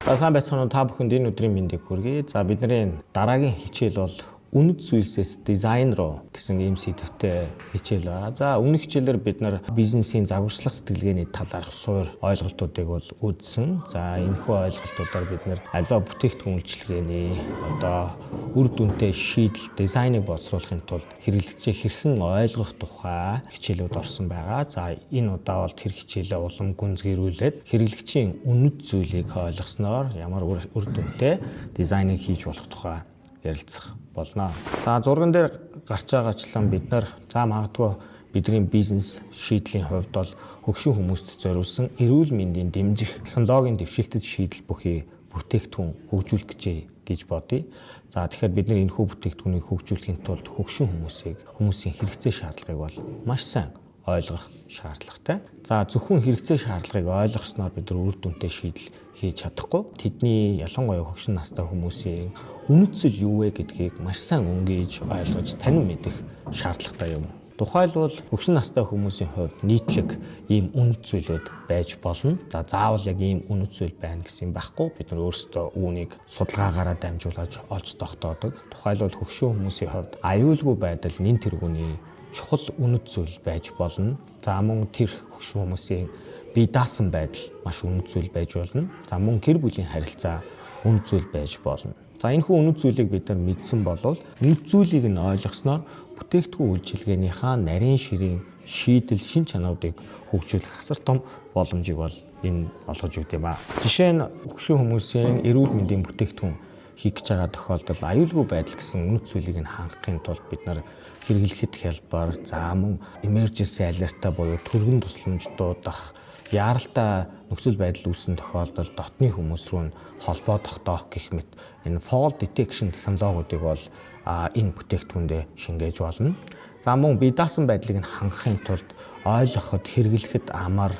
За, сайн байцгаана уу, та бүхэнд энэ өдрийн мэндийг хүргэе. За, бидний дараагийн хичээл бол үнэт зүйлсээс дизайн руу гэсэн ийм сэдэвтэй хичээл байгаа. За, өмнөх хичээлээр бид нар бизнесийн загварчлах сэтгэлгээний талаарх суурь ойлголтуудыг бол үзсэн. За, энэхүү ойлголтуудаар бид нар аливаа бүтээгдэхүүн үйлчилгээний одоо үр дүнтэй шийдэл дизайныг боловсруулахын тулд хэрэглэгчийг хэрхэн ойлгох тухай хичээлүүд орсон байгаа. За, энэ удаа бол тэр хичээлээ улам гүнзгийрүүлээд хэрэглэгчийн үнэт зүйлийг ойлгосноор ямар үр дүнтэй дизайныг хийж болох тухай ярилцах болно. За, зурган дээр гарч байгаачлан бид нар, за, магадгүй бидний бизнес шийдлийн хувьд бол хөгшин хүмүүст зориулсан эрүүл мэндийн дэмжих технологийн дэвшилтэт шийдэл бүхий бүтээгдэхүүн хөгжүүлэх гэжээ гэж бодъё. За, тэгэхээр бид нар энэхүү бүтээгдэхүүнийг хөгжүүлэхийн тулд хөгшин хүмүүсийн хэрэгцээ шаардлагыг бол маш сайн ойлгох шаардлагатай. За, зөвхөн хэрэгцээ шаардлагыг ойлгосноор бид нар үр дүнтэй шийдэл хийж чадахгүй. Тэдний, ялангуяа хөгшин настай хүмүүсийн үнэт зүйл юу вэ гэдгийг маш сайн өнгийж ойлгож танин мэдэх шаардлагатай юм. Тухайлбал, хөгшин настай хүмүүсийн хувьд нийтлэг ийм үнэт зүйлүүд байж болно. За, заавал яг ийм үнэт зүйл байна гэсэн юм байхгүй. Бид нар өөрсдөө үүнийг судалгаагаараа дамжуулаад олж тогтоодог. Тухайлбал, хөгшин хүмүүсийн хувьд аюулгүй байдал, нэн тэргүүний чухал үнэт зүйл байж болно. За, мөн тэр хөгшин хүмүүсийн бие даасан байдал маш үнэт зүйл байж болно. За, мөн гэр бүлийн харилцаа үнэт зүйл байж болно. За, энэхүү үнэт зүйлийг бид нар мэдсэн болвол, үнэт зүйлийг нь ойлгосноор бүтээгдэхүүн үйлчилгээнийхээ нарийн ширийн шийдэл, шинж чанаруудыг хөгжүүлэх асар том боломжийг бол энэ олгож өгдөг юм аа. Жишээ нь, хөгшин хүмүүсийн эрүүл мэндийн бүтээгдэхүүн хийх гэж байгаа тохиолдолд аюулгүй байдал гэсэн үнэт зүйлийг нь хангахын тулд бид нар хэрэглэхэд хялбар, за, мөн emergency alert буюу түргэн тусламж дуудах, яаралтай нөхцөл байдал үүссэн тохиолдолд дотны хүмүүс рүү нь холбоо тогтоох гэх мэт энэ fall detection технологиудыг бол энэ бүтээгдэхүүндээ шингээж болно. За, мөн бие даасан байдлыг нь хангахын тулд ойлгоход, хэрэглэхэд амар,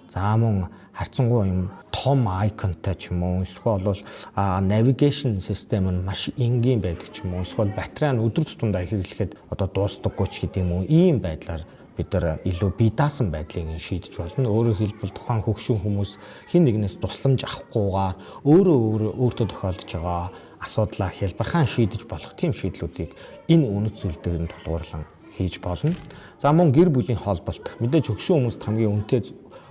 за, мөн харьцангуй юм том icon той ч юм уу, эсвэл бол navigation system нь маш энгийн байдаг ч юм уу, эсвэл батарей нь өдөр тутамдаа хэрэглэхэд одоо дуустдаггүй ч гэдэг юм уу, ийм байдлаар бид нар илүү бие даасан байдлыг шийдэж болно. Өөрөөр хэлбэл, тухайн хөгшин хүмүүс хэн нэгнээс тусламж авахгүйгээр өөрөө өөрөө өөртөө тохиолдож байгаа асуудлаа хялбархан шийдэж болох тийм шийдлүүдийг энэ үнэт зүйл дээр нь тулгуурлан хийж болно. За, мөн гэр бүлийн холболт. Мэдээж хөгшин хүмүүст хамгийн үнэтэй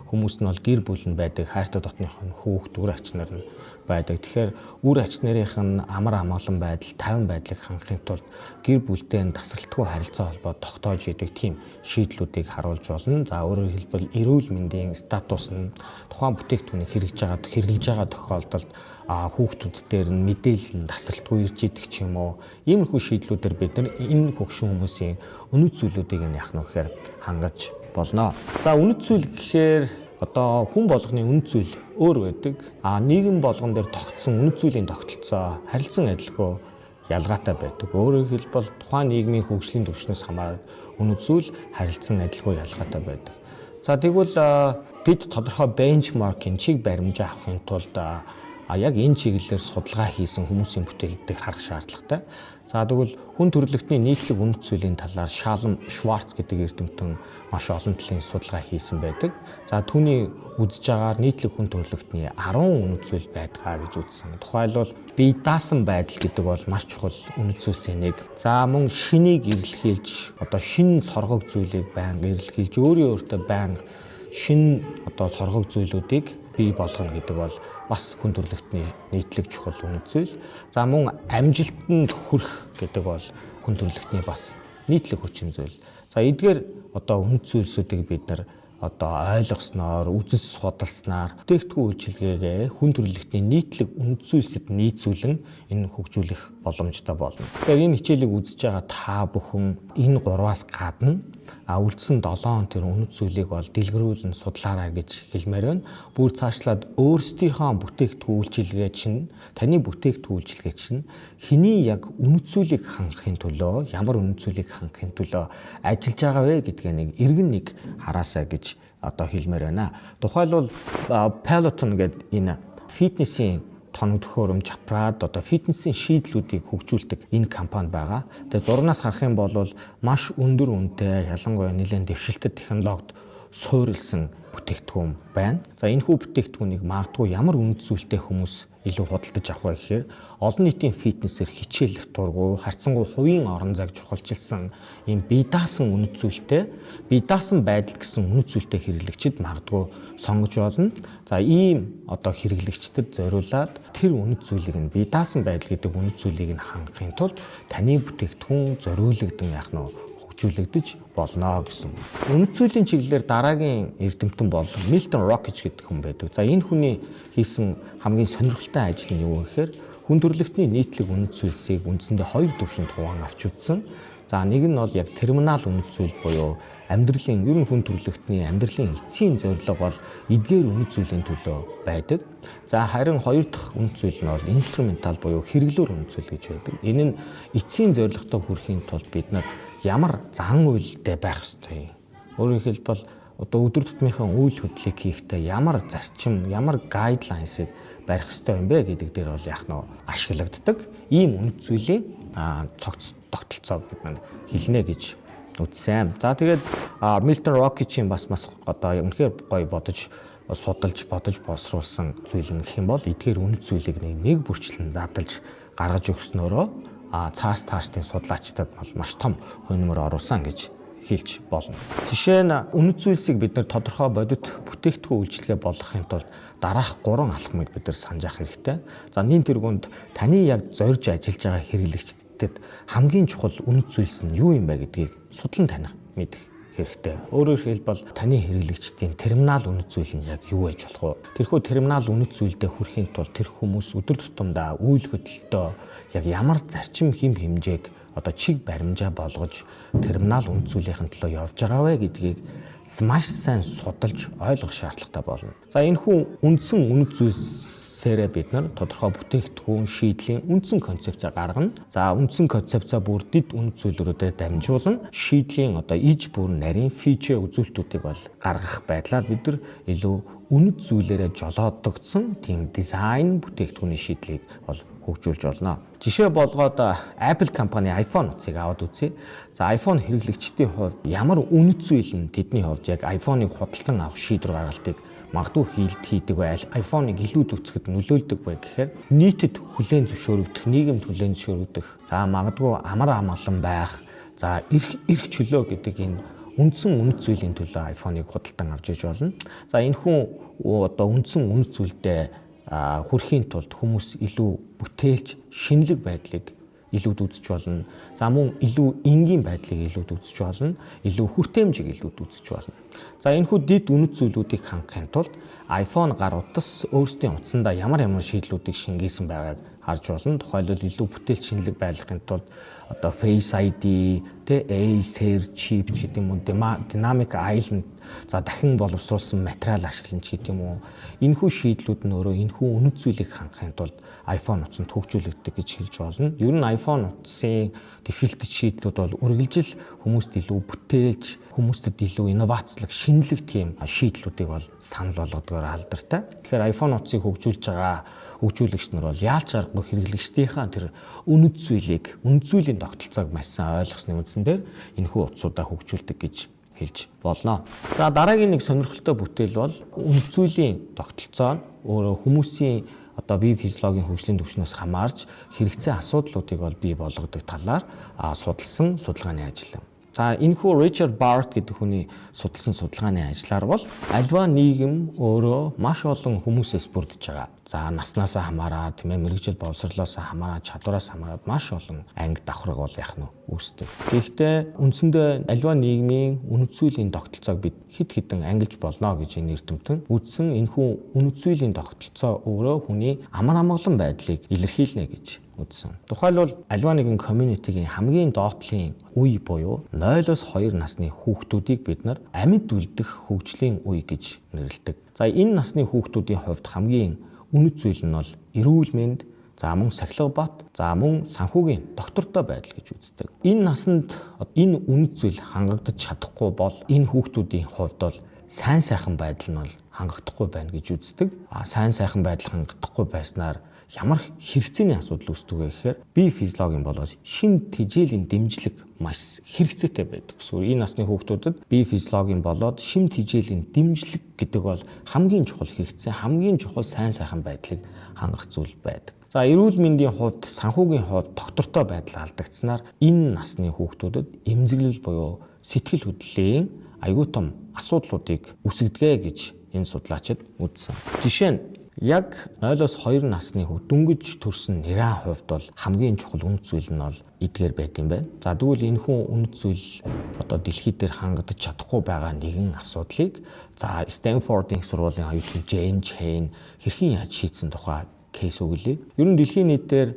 хүмүүс нь бол гэр бүл нь байдаг, хайртай дотных нь хүүхд, үр ач нар нь байдаг. Тэгэхээр үр ач нарын нь амар амгалан байдал, тайван байдлыг хангахын тулд гэр бүлтэй нь тасралтгүй харилцаа холбоо тогтоож идэг тийм шийдлүүдийг харуулж болно. За, өөрөөр хэлбэл, эрүүл мэндийн статус нь тухайн бүтээгдэхүүнийг хэрэглэж байгаа тохиолдолд хүүхдүүд дээр нь мэдээлэл нь тасралтгүй ирж идэг ч юм уу. Иймэрхүү шийдлүүдээр бид нар энэ хөгшин хүмүүсийн үнэт зүйлүүдийг нь яах нь гэхээр хангаж болно. За, үнэт зүйл гэхээр одоо хүн болгоны үнэт зүйл өөр байдаг. А нийгэм болгон дээр тогтсон үнэт зүйлийн тогтолцоо харилцан адилгүй ялгаатай байдаг. Өөрөөр хэлбэл, тухайн нийгмийн хөгжлийн түвшнээс хамаарат үнэт зүйл харилцан адилгүй ялгаатай байдаг. За, тэгвэл бид тодорхой benchmark ын чиг баримжаа авахын тулд яг энэ чиглэлээр судалгаа хийсэн хүмүүсийн бүтээлүүдийг харах шаардлагатай. За, тэгвэл хүн төрөлхтний нийтлэг үнэт зүйлийн талаар Шалом Шварц гэдэг эрдэмтэн маш олон талын судалгаа хийсэн байдаг. За, түүний үзэж байгаагаар нийтлэг хүн төрөлхтний 10 үнэт зүйл байдгаа гэж үзсэн. Тухайлбал, бие даасан байдал гэдэг бол маш чухал үнэт зүйлсийн нэг. За, мөн шинийг эрэлхийлж, одоо шинэ соргог зүйлийг байнга эрэлхийлж, өөрийн өөртөө байнга шинэ одоо соргог зүйлүүдийг бий болгоно гэдэг бол бас хүн төрөлхтний нийтлэг чухал үнэт зүйл. За, мөн амжилтанд хүрэх гэдэг бол хүн төрөлхтний бас нийтлэг хүчин зүйл. За, эдгээр одоо үнэт зүйлсүүдийг бид нар одоо ойлгосноор, үзэж судалснаар бүтээгдэхүүн үйлчилгээгээ хүн төрөлхтний нийтлэг үнэт зүйлсэд нийцүүлэн энэ хөгжүүлэх боломжтой болно. Тэгэхээр энэ хичээлийг үзэж байгаа та бүхэн энэ гурваас гадна үлдсэн 7 тэр үнэт зүйлийг бол дэлгэрүүлэн судлаарай гэж хэлмээр байна. Бүр цаашлаад өөрсдийнхөө бүтээгдэхүүн үйлчилгээ чинь, таны бүтээгдэхүүн үйлчилгээ чинь хэний яг үнэт зүйлийг хангахын төлөө, ямар үнэт зүйлийг хангахын төлөө ажиллаж байгаа вэ гэдгээ нэг эргэн нэг хараасай гэж одоо хэлмээр байна. Тухайлбал, Peloton гэдэг энэ фитнесийн тоног төхөөрөмж аппарат, одоо фитнесийн шийдлүүдийг хөгжүүлдэг энэ компани байгаа. Тэгээ зурнаас харах юм бол маш өндөр үнэтэй, ялангуяа нэлээд дэвшилтэт технологид суурилсан бүтээгдэхүүн байна. За, энэхүү бүтээгдэхүүнийг магадгүй ямар үнэт зүйлтэй хүмүүс илүү худалдаж авах вэ гэхээр олон нийтийн фитнесээр хичээллэх дургүй, харьцангуй хувийн орон зайг чухалчилсан ийм бие даасан үнэт зүйлтэй, бие даасан байдал гэсэн үнэт зүйлтэй хэрэглэгчид магадгүй сонгож болно. За, ийм одоо хэрэглэгчдэд зориулаад тэр үнэт зүйлийг нь, бие даасан байдал гэдэг үнэт зүйлийг нь хангахын тулд таны бүтээгдэхүүн зориулагдсан яах нь хөгжүүлэгдэж болно гэсэн. Үнэт зүйлийн чиглэлээр дараагийн эрдэмтэн бол Милтон Рокич гэдэг хүн байдаг. За, энэ хүний хийсэн хамгийн сонирхолтой ажил нь юу вэ гэхээр хүн төрөлхтний нийтлэг үнэт зүйлсийг үндсэндээ хоёр төвшөнд хуваан авч үзсэн. За, нэг нь бол яг терминал үнэт зүйл буюу амьдралын, ер нь хүн төрөлхтний амьдралын эцсийн зорилго бол эдгээр үнэт зүйлийн төлөө байдаг. За, харин хоёр дахь үнэт зүйл нь бол инструментал буюу хэрэглүүр үнэт зүйл гэж байдаг. Энэ нь эцсийн зорилготой хүрэхийн тулд бид нар ямар зан үйлтэй байх ёстой юм. Өөрөөр хэлбэл, одоо өдөр тутмынхаа үйл хөдлөлийг хийхдээ ямар зарчим, ямар guidelines ыг барих ёстой юм бэ гэдэг дээр бол яах нь ашиглагддаг. Ийм үнэт зүйлийн цогц тогтолцоог бид маань хэлнэ гэж үзсэн. За, тэгээд Милтон Рокичийн бас бас одоо үнэхээр гоё бодож, судалж, бодож боловсруулсан зүйл нь гэх юм бол эдгээр үнэт зүйлийг нэг бүрчлэн задалж гаргаж өгснөөрөө цаас таашдын судлаачдад бол маш том хувь оруулсан гэж хэлж болно. Жишээ нь, үнэт зүйлсийг бид нар тодорхой бодит бүтээгдэхүүн үйлчилгээ болгохын тулд дараах гурван алхмыг бид нар санаж авах хэрэгтэй. За, нэн тэргуунд таны яг зорж ажиллаж байгаа хэрэглэгчдэд хамгийн чухал үнэт зүйлс нь юу юм бэ гэдгийг судлан таних, мэдэх хэрэгтэй. Өөрөөр хэлбэл, таны хэрэглэгчдийн терминал үнэт зүйл нь яг юу байж болох вэ? Тэрхүү терминал үнэт зүйлдээ хүрэхийн тулд тэр хүмүүс өдөр тутамдаа үйл хөдлөлтөө яг ямар зарчим, хэм хэмжээг одоо чиг баримжаа болгож терминал үнэт зүйлийн төлөө явж байгаа вэ гэдгийг маш сайн судалж ойлгох шаардлагатай болно. За, энэхүү үндсэн үнэт зүйлсээрээ бид нар тодорхой бүтээгдэхүүн шийдлийн үндсэн концепцээ гаргана. За, үндсэн концепцээ бүр дэд үнэт зүйлүүдэд дамжуулан шийдлийн одоо иж бүр нарийн feature үзүүлэлтүүдийг бол гаргах байдлаар бид нар илүү үнэт зүйлээрээ жолоодогдсон тийм дизайн бүтээгдэхүүний шийдлийг бол хөгжүүлж болно. Жишээ болгоод Apple компани iPhone утсыг аваад үзье. За, iPhone хэрэглэгчдийн хувьд ямар үнэт зүйл нь тэдний хувьд яг iPhone-ыг худалдан авах шийдвэр гаргалтыг магадгүй хийдэг байл, iPhone-ыг илүү үзэхэд нөлөөлдөг бай гэхээр нийтэд хүлээн зөвшөөрөгдөх, нийгэмд хүлээн зөвшөөрөгдөх, за, магадгүй амар амгалан байх, за, эрх чөлөө гэдэг энэ үндсэн үнэт зүйлийн төлөө iPhone-ыг худалдан авч иж болно. За, энэ хүн одоо үндсэн үнэт зүйлдээ хүрэхийн тулд хүмүүс илүү бүтээлч шинэлэг байдлыг илүүд үзэж болно. За, мөн илүү энгийн байдлыг илүүд үзэж болно. Илүү хүртээмжийг илүүд үзэж болно. За, энэхүү дэд үнэт зүйлүүдийг хангахын тулд iPhone гар утас өөрсдийн утсандаа ямар ямар шийдлүүдийг шингээсэн байгааг харж болно. Тухайлбал, илүү бүтээлч шинэлэг байлгахын тулд одоо Face ID, тэ, A chip гэдэг юм уу, Dynamic Island, за, дахин боловсруулсан материал ашиглан ч гэдэг юм уу. Энэхүү шийдлүүд нь өөрөө энэхүү үнэт зүйлийг хангахын тулд iPhone утсанд хөгжүүлэгддэг гэж хэлж болно. Ер нь iPhone утсын дэвшилтэт шийдлүүд бол үргэлжил хүмүүст илүү бүтээлч, хүмүүстэд илүү инновацлог, шинэлэг тийм шийдлүүдийг бол санал болгодгоор алдартай. Тэгэхээр iPhone утсыг хөгжүүлж байгаа хөгжүүлэгч нар бол яалч аргагүй хэрэглэгчдийнхаа тэр үнэт зүйлийг, үнэт зүйлийн тогтолцоог маш сайн ойлгосны үндсэн дээр энэхүү утсуудаа хөгжүүлдэг гэж хэлж болно. За, дараагийн нэг сонирхолтой бүтээл бол үнэт зүйлийн тогтолцоо нь өөрөө хүмүүсийн одоо бие физиологийн хөгжлийн түвшнээс хамаарч хэрэгцээ асуудлуудыг бол бий болгодог талаар судалсан судалгааны ажил. За, энэхүү Ричард Барт гэдэг хүний судалсан судалгааны ажлаар бол аливаа нийгэм өөрөө маш олон хүмүүсээс бүрдэж байгаа. За, наснаасаа хамаараад, тийм ээ, мэргэжил боловсрлоос хамаараад, чадвараас хамаараад маш олон анги давхарга бол яах нь үүсдэг. Гэхдээ үндсэндээ аливаа нийгмийн үнэт зүйлийн тогтолцоог бид хэд хэдэн ангилж болно гэж энэ эрдэмтэн үзсэн. Энэхүү үнэт зүйлийн тогтолцоо өөрөө хүний амар амгалан байдлыг илэрхийлнэ гэж үзсэн. Тухайлбал, аливаа нэгэн community гийн хамгийн доотлын үе буюу 0-оос 2 насны хүүхдүүдийг бид нар амьд үлдэх хөгжлийн үе гэж нэрлэдэг. За, энэ насны хүүхдүүдийн хувьд хамгийн үнэт зүйл нь бол эрүүл мэнд, за, мөн сахилга бат, за, мөн санхүүгийн тогтвортой байдал гэж үздэг. Энэ насанд энэ үнэт зүйл хангагдаж чадахгүй бол энэ хүүхдүүдийн хувьд бол сайн сайхан байдал нь бол хангагдахгүй байна гэж үздэг. А сайн сайхан байдал хангагдахгүй байснаар ямар хэрэгцээний асуудал үүсдэг вэ гэхээр бие физиологийн болоод шим тэжээлийн дэмжлэг маш хэрэгцээтэй байдаг гэсэн. Энэ насны хүүхдүүдэд бие физиологийн болоод шим тэжээлийн дэмжлэг гэдэг бол хамгийн чухал хэрэгцээ, хамгийн чухал сайн сайхан байдлыг хангах зүйл байдаг. За, эрүүл мэндийн хувьд, санхүүгийн хувьд тогтвортой байдал алдагдсанаар энэ насны хүүхдүүдэд эмзэглэл буюу сэтгэл хөдлөлийн аюул том асуудлуудыг үүсгэдэг гэж энэ судлаачид үзсэн. Жишээ нь, яг 0-оос 2 насны хүү дөнгөж төрсөн нэраа хувьд бол хамгийн чухал үнэт зүйл нь бол эдгээр байд юм байна. За, тэгвэл энэ хүн үнэт зүйл одоо дэлхий дээр хангадаж чадахгүй байгаа нэгэн асуудлыг, за, Стэнфордын сургуулийн оюутан Джейн Чейн хэрхэн яаж шийдсэн тухай case өгүүлье. Ер нь дэлхийн нийтээр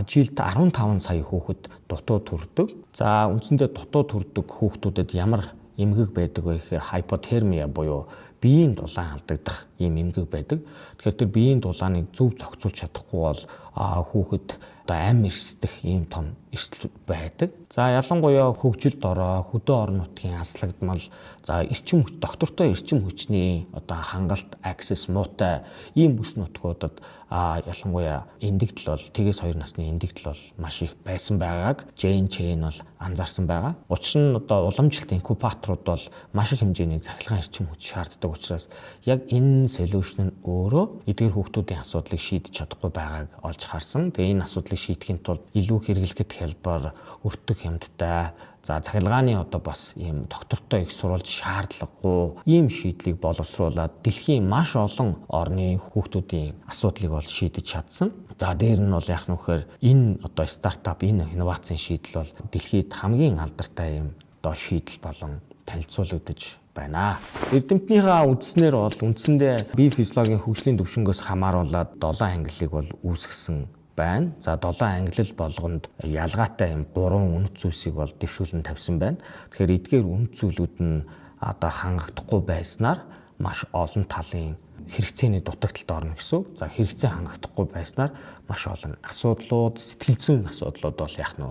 жилд 15 сая хүүхэд дутуу төрдөг. За, үндсэндээ дутуу төрдөг хүүхдүүдэд ямар эмгэг байдаг вэ гэхээр hypothermia буюу биеийн дулаан алдагдах ийм эмгэг байдаг. Тэгэхээр тэр биеийн дулааныг зөв зохицуулж чадахгүй бол хүүхэд одоо амь эрсдэх ийм том эрсдэл байдаг. За, ялангуяа хөгжилд ороо хөдөө орон нутгийн аслагдмал, за, эрчим хүч, доктортой эрчим хүчний одоо хангалт, access муутай ийм бүс нутгуудад ялангуяа эндэгдэл бол тэгээс 2 насны эндэгдэл бол маш их байсан байгааг Джейн Чейн бол анзаарсан байгаа. Учир нь одоо уламжлалт инкубаторууд бол маш их хэмжээний цахилгаан эрчим хүч шаарддаг учраас яг энэ solution нь өөрөө эдгээр хүүхдүүдийн асуудлыг шийдэж чадахгүй байгааг олж харсан. Тэгээ энэ асуудлыг шийдэхин тулд илүү хэрэглэхэд хялбар, өртөг хямдтай, за, цахилгааны одоо бас ийм доктортой их сурвалж шаардлагагүй ийм шийдлийг боловсруулад дэлхийн маш олон орны хүүхдүүдийн асуудлыг бол шийдэж чадсан. За, дээр нь бол яах нь вэхээр энэ одоо стартап, энэ инновацийн шийдэл бол дэлхийд хамгийн алдартай ийм одоо шийдэл болон танилцуулагдаж байна. Эрдэмтнийхээ үзснээр бол үндсэндээ бие физиологийн хөгжлийн түвшингөөс хамааруулаад 7 ангиллыг бол үүсгэсэн байна. За, 7 ангилал болгонд ялгаатай юм гурван үнэт зүйлсийг бол дэвшүүлэн тавьсан байна. Тэгэхээр эдгээр үнэт зүйлүүд нь одоо хангагдахгүй байснаар маш олон талын хэрэгцээний дутагдалд орно гэсэн үг. За, хэрэгцээ хангагдахгүй байснаар маш олон асуудлууд, сэтгэл зүйн асуудлууд бол яах нь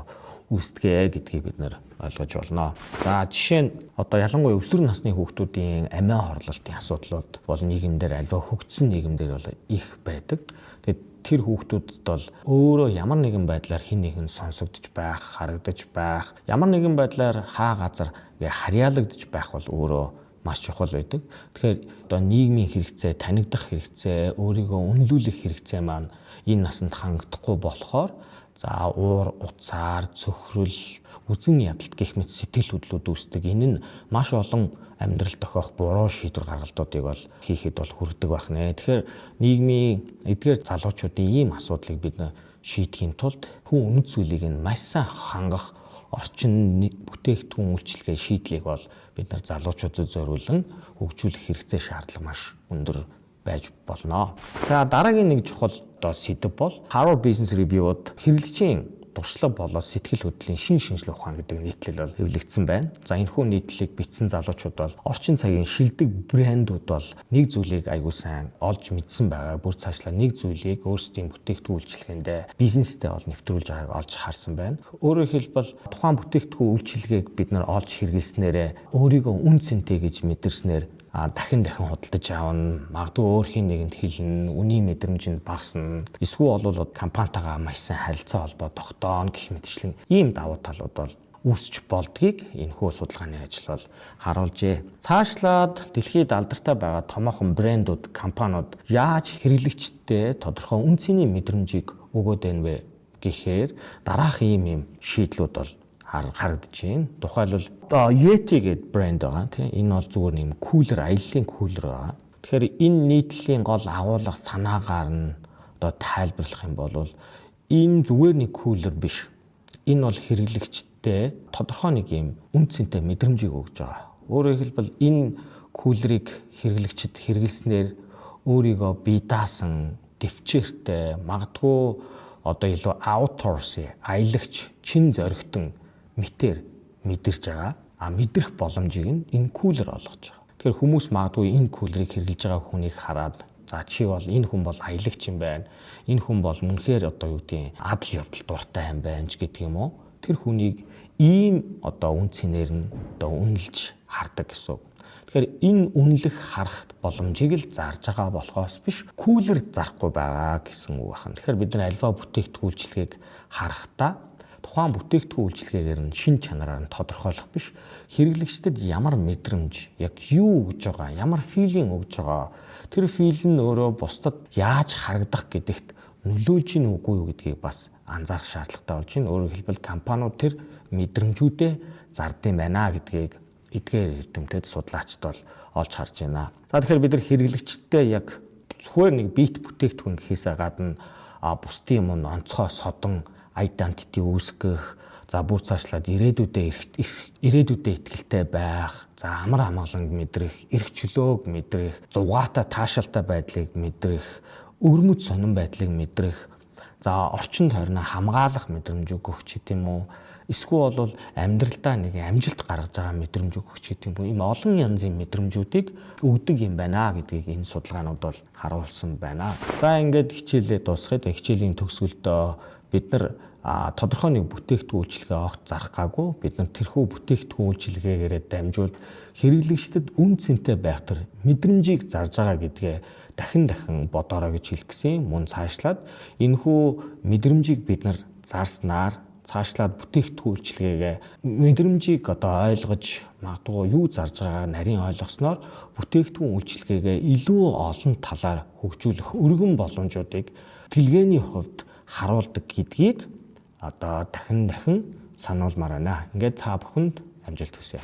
үүсдэгэ гэдгийг бид нэр ойлгож болно. За, жишээ нь, одоо ялангуяа өсвөр насны хүүхдүүдийн амиа хорлолтын асуудлууд бол нийгэмдэр, аливаа хөгжсөн нийгэмдэр бол их байдаг. Тэгээд тэр хүүхдүүдэд бол өөрөө ямар нэгэн байдлаар хэн нэгэн сонсогдож байх, харагдаж байх, ямар нэгэн байдлаар хаа газар харьяалагдж байх бол өөрөө маш чухал байдаг. Тэгэхээр одоо нийгмийн хэрэгцээ, танигдах хэрэгцээ, өөрийгөө үнэлүүлэх хэрэгцээ маань энэ насанд хангагдахгүй болохоор, за, уур, уцаар, цөхрөл, үзэн ядалт гэх мэт сэтгэл хөдлөлүүд үүсдэг. Энэ нь маш олон амьдрал тохиох буруу шийдвэр гаргалтуудыг бол хийхэд бол хүргэдэг байх нэ. Тэгэхээр нийгмийн эдгээр залуучуудын ийм асуудлыг бид шийдэхийн тулд хүн үнэт зүйлийг нь маш сайн хангах орчин бүтээгдэхүүн үйлчилгээ шийдлийг бол бид нар залуучуудад зориулан хөгжүүлэх хэрэгцээ, шаардлага маш өндөр байж болно. За, дараагийн нэг чухал одоо сэдэв бол Harvard Business Review-д хэрэглэгчийн туршлага болоод сэтгэл хөдлөлийн шин шинжлэх ухаан гэдэг нийтлэл бол хэвлэгдсэн байна. За, энэхүү нийтлэлийг бичсэн залуучууд бол орчин цагийн шилдэг брэндүүд бол нэг зүйлийг аягүй сайн олж мэдсэн байгаа. Бүр цаашлаа нэг зүйлийг өөрсдийн бүтээгдэхүүн үйлчилгээндээ, бизнестэй бол нэвтрүүлж байгааг олж харсан байна. Өөрөөр хэлбэл, тухайн бүтээгдэхүүн үйлчилгээг бид нар олж хэрэглэснээрээ өөрийгөө үнэ цэнтэй гэж мэдэрснээр дахин дахин худалдаж авна, магадгүй өөр хэн нэгэнд хэлнэ, үнийн мэдрэмж нь багасна. Эсвэл бол компанитайгаа маш сайн харилцаа холбоо тогтооно гэх мэтчлэн ийм давуу талууд бол үүсч болдгийг энэхүү судалгааны ажил бол харуулжээ. Цаашлаад дэлхийд алдартай байгаа томоохон брэндүүд, компаниуд яаж хэрэглэгчдэд тодорхой үнэ цэний мэдрэмжийг өгөөд байна вэ гэхээр дараах ийм ийм шийдлүүд бол харагдаж байна. Тухайлбал, одоо Yeti гэдэг брэнд байгаа, тийм. Энэ бол зүгээр нэг cooler, аяллаа cooler байгаа. Тэгэхээр энэ нийтлэлийн гол агуулга санаагаар нь одоо тайлбарлах юм бол энэ зүгээр нэг cooler биш. Энэ бол хэрэглэгчдэд тодорхой нэг юм үнэ цэнтэй мэдрэмжийг өгж байгаа. Өөрөөр хэлбэл, энэ cooler ыг хэрэглэгчид хэрэглэснээр өөрийгөө бие даасан, тэвчээртэй, магадгүй одоо илүү outdoors аялагч, чин зоригтон мэтээр мэдэрч байгаа. А мэдрэх боломжийг нь энэ cooler олгож байгаа. Тэгэхээр хүмүүс магадгүй энэ cooler ыг хэрэглэж байгаа хүнийг хараад, за, чи бол, энэ хүн бол аялагч юм байна. Энэ хүн бол үнэхээр одоо юу гэдгийг адал явдал дуртай юм байна ч гэдэг юм уу. Тэр хүнийг ийм одоо үнэ цэнээр нь одоо үнэлж хардаг гэсэн үг. Тэгэхээр энэ үнэлэх харах боломжийг л зарж байгаа болохоос биш cooler зарахгүй байгаа гэсэн үг байна. Тэгэхээр бид нар аливаа бүтээгдэхүүн үйлчилгээг харахтаа тухайн бүтээгдэхүүн үйлчилгээгээр нь шинж чанараар нь тодорхойлох биш, хэрэглэгчдэд ямар мэдрэмж, яг юу өгж байгаа, ямар feeling өгж байгаа, тэр feel нь өөрөө бусдад яаж харагдах гэдэгт нөлөөлж гин үгүй юу гэдгийг бас анзаарах шаардлагатай болж байна. Өөрөөр хэлбэл, компаниуд тэр мэдрэмжүүдээ зардсан байна гэдгийг эдгээр эрдэмтэд судлаачид бол олж харж байна. За, тэгэхээр бид нар хэрэглэгчдээ яг зүгээр нэг бит бүтээгдэхүүн гэхээсээ гадна бусдын юм онцгой содон identity үүсгэх, за, бүр цаашлаад ирээдүйдээ итгэлтэй байх, за, амар амгаланг мэдрэх, эрх чөлөөг мэдрэх, зугаатай таашаалтай байдлыг мэдрэх, өвөрмөц сонин байдлыг мэдрэх, за, орчин тойрноо хамгаалах мэдрэмж өгөх ч гэдэм үү, эсвэл бол амьдралдаа нэг амжилт гаргаж байгаа мэдрэмж өгөх ч гэдэг юм уу, ийм олон янзын мэдрэмжүүдийг өгдөг юм байна гэдгийг энэ судалгаанууд бол харуулсан байна. За, ингээд хичээлээ дуусгахад, хичээлийн төгсгөлдөө бид нар тодорхой нэг бүтээгдэхүүн үйлчилгээ огт зарах гаагүй, бид нар тэрхүү бүтээгдэхүүн үйлчилгээгээрээ дамжуулж хэрэглэгчдэд үнэ цэнтэй байх тэр мэдрэмжийг зарж байгаа гэдгээ дахин дахин бодоорой гэж хэлэх гэсэн. Мөн цаашлаад энэхүү мэдрэмжийг бид нар зарснаар цаашлаад бүтээгдэхүүн үйлчилгээгээ мэдрэмжийг одоо ойлгож, магадгүй юу зарж байгааг нарийн ойлгосноор бүтээгдэхүүн үйлчилгээгээ илүү олон талаар хөгжүүлэх өргөн боломжуудыг дэлгээний хувьд харуулдаг гэдгийг одоо дахин дахин сануулмаар байна. Ингээд та бүхэнд амжилт хүсье.